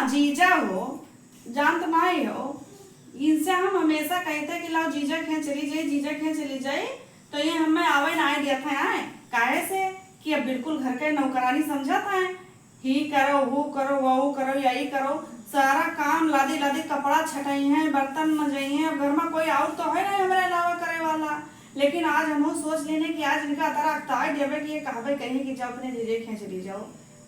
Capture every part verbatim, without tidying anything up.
जीजा हो, जानत नाई हो, इनसे हम हमेशा कहते कि लाओ जीजा के यहाँ चली जाई, जीजा के यहाँ चली जाई, तो ये हमें आवे नाई देत हैं आए। काहे से कि अब बिल्कुल घर के नौकरानी समझत हैं, ही करो, हू करो, वहू करो, यही करो, सारा काम लादी लादी कपड़ा छटई हैं, बर्तन मजई हैं। अब घर में कोई और तो है नहीं हमरे अलावा करे वाला, लेकिन आज हम सोच लेने कि आज इनका अतरा अकताए देवे कि ये कहबे कहीं कि जाओ अपने जीजे के यहाँ चली जाओ।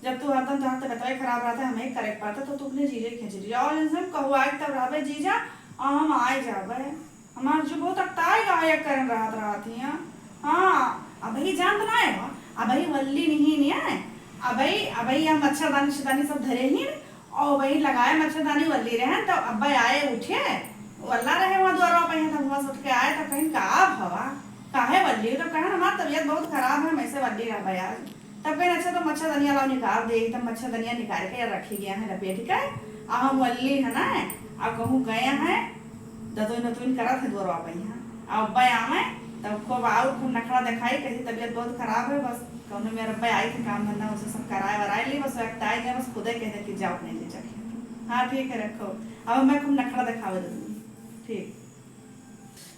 जब तू हरदम तोहार तबियतवा खराब रहत है, हमें करे के पड़त है, तो तू अपने जीजे के खींच लिया। और इनसे हम कहू, "आए तब रहबे जीजा, और हम आए जाबे।" हमार जो बहुत अकताई गा है, एक करन रहत रहत हिया। हाँ, अबही जानत ना है, अबही वल्ली नहीं, नहीं है। अबही, अबही हम मच्छरदानी, मच्छरदानी सब धरे ही, और वही लगाए मच्छरदानी वल्ली रहे, तो अब्बा आए उठे, वल्ला रहे वहाँ दुआरवा पे, तो हुआ से उठ के आए, तो कहीं, "का भवा, काहे वल्ली?" तो कहन, "हमार तबियत बहुत खराब है, हम ऐसे वल्ली रहबे आज।" तब कहें, "अच्छा, तो मच्छरदनिया लाओ, निकाल दे।" तब मच्छरदनिया निकाल के रखी गया है लपेट के। आ हम वल्ली है ना, आ कहूँ गए हैं, दतुइन उतुइन करत है दुआरवा पे यहाँ। आ अब्बा आवे, तब खूब आउर खूब नखड़ा दिखाई, कही, "तबियत बहुत खराब है, बस कौनो मेरे अब्बा आई थे काम धंधा, उसे सब कराए वराए ली, बस अकताई गए, बस खुदे कह दे कि जाओ अपने जीजा के।" हाँ, ठीक है, रखो। अब मैं खूब नखड़ा दिखावे दूँगी। ठीक।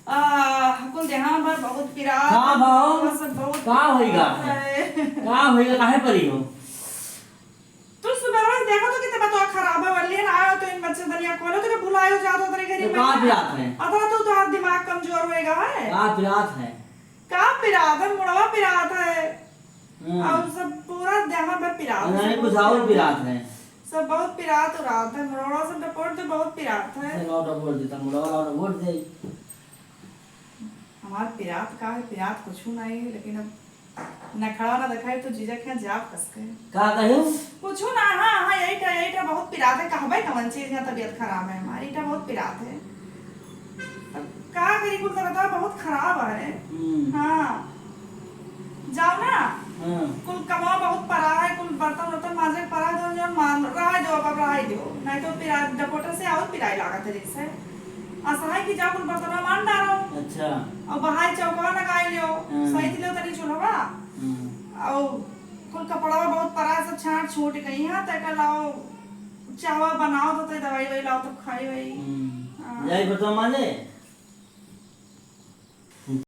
आह, कुल देहा भर बहुत पिरात। का भाव? बस बहुत का होइगा? है। का होइगा? काहे परी हो? तू सुबह रोज देखा तो कितना बतवा खराब है, वल्लियन आयो तो इन मच्छरदनिया खोलो तो के भुलायो जात हो तेरे घरी तो में। का पिरात है? अतरा तो तोहार दिमाग कमजोर होएगा है। का पिरात है? का पिरात है? मुड़वा पिरात है। हम्म। और सब पूरा देहा भर पिरात है, अरे, सब कुछ बहुत और पिरात है। पिरात है। सब बहुत पिरात उरात है, मुड़वा सब डपोट दे, बहुत पिरात है। अरे, लाओ डपोट देता, मुड़वा लाओ डपोट दे। हमार पिरात का है, पिरात कुछ नहीं है, लेकिन अब नखड़ा ना दिखाई तो जीजा के यहाँ जाब कस के। का कहो? कुछ ना, हाँ, हाँ, यही टा, यही टा बहुत पिरात है, कहबे कवन चीज है, तबियत खराब है हमारी, यही टा बहुत पिरात है। अब का करी, कुल करता बहुत खराब है। हम्म। हाँ। जाओ ना। हाँ। कुल कमवा बहुत परा है, कुल बर्तन वर्तन मांजे के परा है, तो जौन मान, रहा दो, अब रहा दो। नहीं तो पिरा, डपोटर से और पिराई लागत है जैसे। असहाय की जाओ, कुल बर्तनवा मान डालो। अच्छा। और बाहर चौकवा लगाई लियो। हाँ। सही दिलो तनी चूल्हवा। हाँ। और कुल कपड़वा बहुत परा है, सब छांट छूट गई है, तो कल आओ चाहवा बनाओ तो, तो दवाई ववाई लाओ तो खाई वही। हम्म। हाँ। जाई बर्तन मांजे?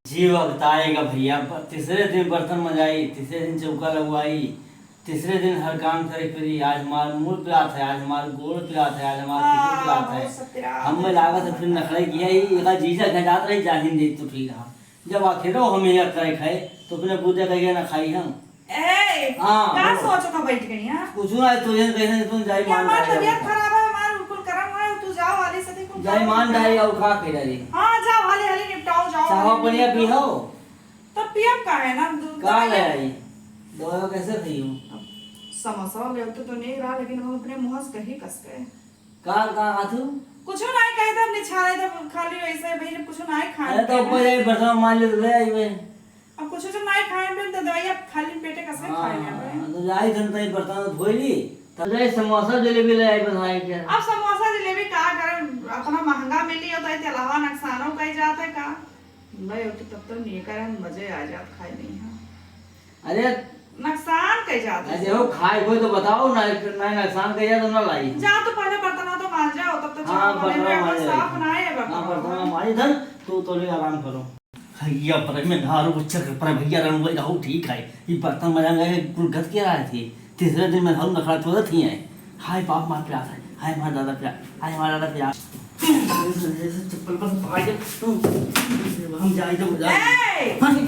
जीव अगताएगा भैया, ब-, तीसरे दिन बर्तन मजाई, तीसरे दिन चौका लगवाई, तीसरे दिन हर काम करे के पड़ी। आज हमार मुड़ पिरात है, आज हमार गोड़ पिरात है, आज हमार हाँ, कुकुर पिरात है। बहुत सब पिरात हमें है। लागत है फिर नखड़े किया ही, एका जीजा के जात रही, जाहिन दे तो ठीक रहा। जब आखिरो हम यह करे खाए, तो अपने बूते कहिए ना खाई हम। ए, हाँ, का बोलो। सोचत हो बैठ गई, हाँ? कुछ ना, तो ये कहीं तुम जाई ये मान हमार डाले। तबियत खराब है, हमार बिल्कुल करम है, तू जाओ हाली से, कुल जाई जाओ, मान निपटाओ। डाले, और का कह डाले? हाँ, जाओ हाली हाली निपटाओ, जाओ चाहो हाली पनिया निपटाओ। पी हो? तब पियब का है ना, दूध का दवाई ले है। आई? दवाई कैसे खाई हो? अब समोसा ले तो, तो नहीं रहा, लेकिन हम अपने मुंह से कही कस के। का, का खात हो? कुछ नहीं कहे, तब निछारे, तब खाली वैसे भाई, जब कुछ नहीं खाए अरे तो पिए ऊपर ना। जाई, बर्तन मार ले, ले आई वे। अब कुछ तो नहीं खाए पे तो दवाई अब खाली पेटे कसे खाए हाँ, जावे? तो जाई धन तई बर्तन धोई ली, तब जाई समोसा जलेबी ले आई बनाए के। अब समोसा जलेबी का करे, अपना महंगा मिली हो तो तेलहवा नुकसानो कई जाते का। नहीं हो तो तब तो नहीं करे, मजे आ जात खाए नहीं है। अरे नुकसान कई जाते अरे हो। खाए कोई तो बताओ ना, ना नुकसान कई जाए तो ना लाई। जा तो पहले बर्तन तो मांज जाओ, तब तो हाँ, चावल बर्तन में मांज साफ जाए। ना है बर्तन। हाँ, बर्तन मांज धन, तू तो ले आराम करो। भैया, पर में धारो चक्र पर भैया, रंग वही रहू ठीक है। ये बर्तन मजांगा, ये कुल गत के रहा थी। तीसरे दिन में हम नखड़ा चोदत ही है। हाय बाप, मार प्यास है। हाय हमार दादा प्यास। हाय हमार दादा प्यास। चप्पल पर भाग। हम जाए तो बजा। ए! हाँ जी।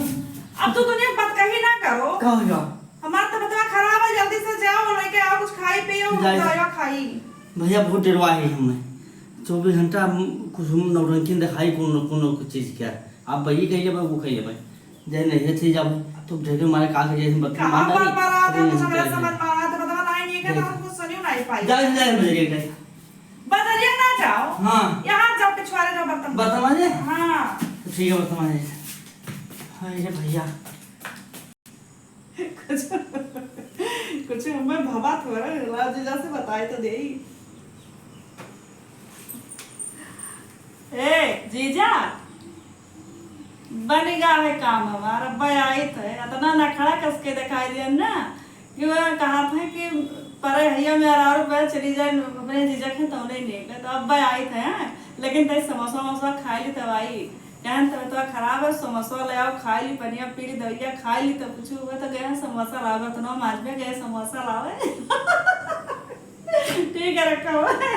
अब तो दुनिया बात कही ना करो। का हो गया? हमार तो बतवा खराब है, जल्दी से जाओ, लेके आओ कुछ खाई पियो, जाए। दवाई खाई। भैया, बहुत डरवा है हमें। चौबीस घंटा हम कुछ हम नौटंकी दिखाई कौन, कौन कुछ चीज क्या। आप वही कहिए भाई, वो कहिए भाई। जय नहीं है, ठीक जाओ। तुम ढेर मारे काल के जैसे बर्तन कहाँ मार पर डाली, पर आते अरे कुछ नहीं हमारा निकल समझ गए। में आ रहा था, बता नहीं, ये क्या जय। था, हमको सुनियो नहीं पाई। जय, जय, जय, जय। बजरिया ना जाओ। हाँ। यहाँ जाओ, पिछवाड़े जाओ बर्तन। बर्तन मांजे? हाँ। ठीक है, बर्तन मांजे। हाँ, ये भैया। कुछ, कुछ हमें भवा थोड़ा, ला जीजा से बताए तो देई। ए, जीजा, बन गा है काम हमार, अब्बा आई थे, इतना नखड़ा कस के दिखाई दिया ना, कि वह कहा था कि पर हैया में आराम पे चली जाए, अपने जीजा के तो नहीं, नहीं तो अब भाई आई थे हैं, लेकिन तई समोसा वमोसा खाई ली तब आई। कहन तब तो खराब है, समोसा ले आओ, खाई ली, पनिया पी ली, दवाइया खाई ली, तो कुछ हुआ तो गए समोसा लावे, तो नौ माज में गए समोसा लावे। ठीक है, रखा हुआ है।